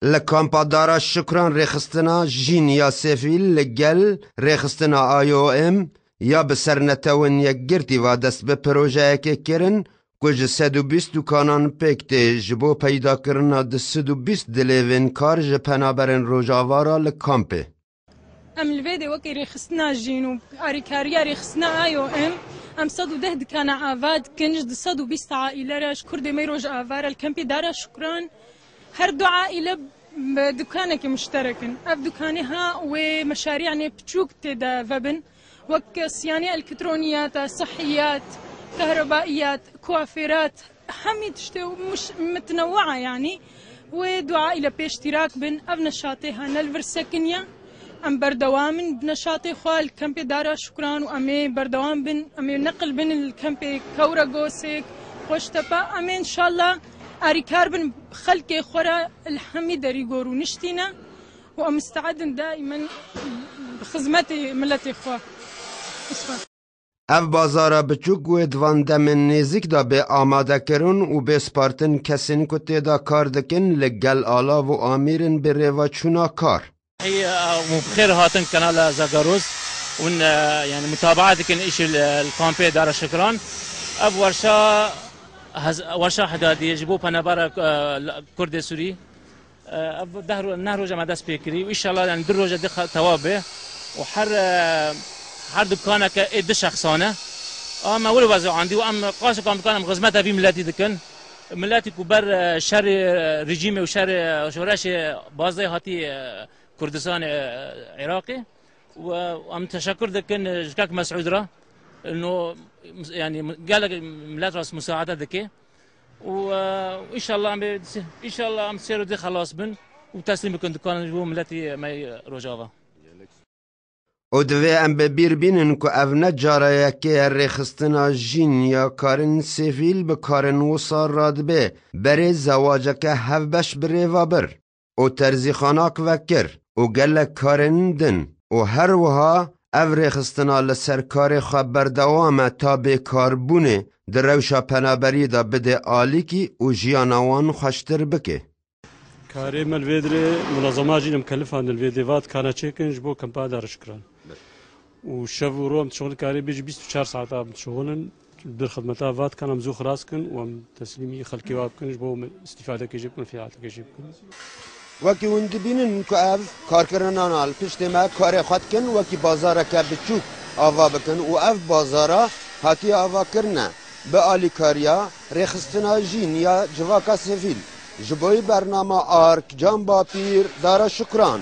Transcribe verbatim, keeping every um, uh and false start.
Li kampa Dara Şukran rêxistina jîn ya sivîl li gel rêxistina I O M ya bi ser Netewên Yekgirtî ve dest bi projeyekê kirin ku ji sed û bîst dûkanan pêk tê ji bo peydakirina du sed û bîst dilêvên kar ji penaberên Rojava re li kampê. Em li vê de wekî rêxistina jîn û arîkariya rêxistina I O M, em sed û deh dikana ava dikin, ji du sed û bîst aîle re, ji Kurdê me Rojava re li kempê Dara Şukran. Her du aîle bi dukanekê muşterek in. Ev dukanê ha wê meşarîyanê piçûk tê de vebin, wek siyanê elektroniyata, sihiyat, kahrebaiyat, kuafêrat, hemî tiştê muş-, mitnewaa, yanî wê du aîle pê îştîrak bin. Ev neşatê ha ne li vir sekiniye. Em berdewam in bi neşatê xwe li kempê Dara Şukran û em ê berdewam bin. Em ê neqil bin li kempê Kewregosê, Qoştepe. Em ê înşallah arîkar bin xelkê xwe re li hemî derî gor û niştîne û em misteed in daîmen bi xizmetê miletê xwe. Ev bazara biçûk wê di van demên nêzîk de bê amadekirin û bê spartin kesên ku tê de kar dikin li gel alav û amîr in bê rêveçûna kar. Hey, e, û bi xêr hatin kanala Zagaroz û, e, yani mutaba'a dikin îşê li, li kampê Dara Şikran. Ev werşa hez-, werşa hedadiyê ji bo penebara, e, Kurdê Sûrî. E, ev deh ro-, neh roja me dest pê kirî û înşallah, yani, du roja di xa-, tewa be û her, e, her dukaneke ê du şexsan e. A me wilo veze andî û em qaşek em dikan em xizmeta vî miletî dikin. Miletî ku ber, e, şerê, e, rejîmê û şerê, e, şoreşê bazdeyê hatî, e, Kurdistanê, e, Iraqê. Û, e, em teşekkür dikin, e, ji kek Mesûd re. No, yani, gelek milet re musaade dike. Û, e, înşallah em bê, înşallah em sêr û dê xelas bin û teslîm bikin dikanin ji bo miletî me yê Rojava. Û divê em bi bîr bînin ku ev ne cara yekê ye rêxistina jîn ya karên sivîl bi karên wisa radibe berê zewaceke hevbeş bi rê ve bir û terzîxanak vekir û gelek karên din û her wiha ev rêxistina li ser karê xwe berdewam e ta bêkarbûnê di rewşa penaberiyê de bide alîkî û jiyana wan xweştir bike. Karê me li vê dirê munezema jî em kelifandin li vê dê va dikana çêkin ji bo kempa Dara Şikran. Û şev û ro em dişuxulin, karê bêjî bîst û çar saeta em dişuxulin. Li bir xidmeta va dikana em zû xilas kin û em teslîmî xelkê wa bikin ji bo em îstîfadekê jê bikin, fîalekê jê bikin. Wekî hûn dibînin ku ev karkirina li piştê me karê xwe dikin, wekî bazareke biçûk ava bikin û ev bazara hatiye avakirine bi alîkariya rêxistina jîn ya civaka sivîl. Ji bo bernama Ark, Can Bapîr, Dara Şukran.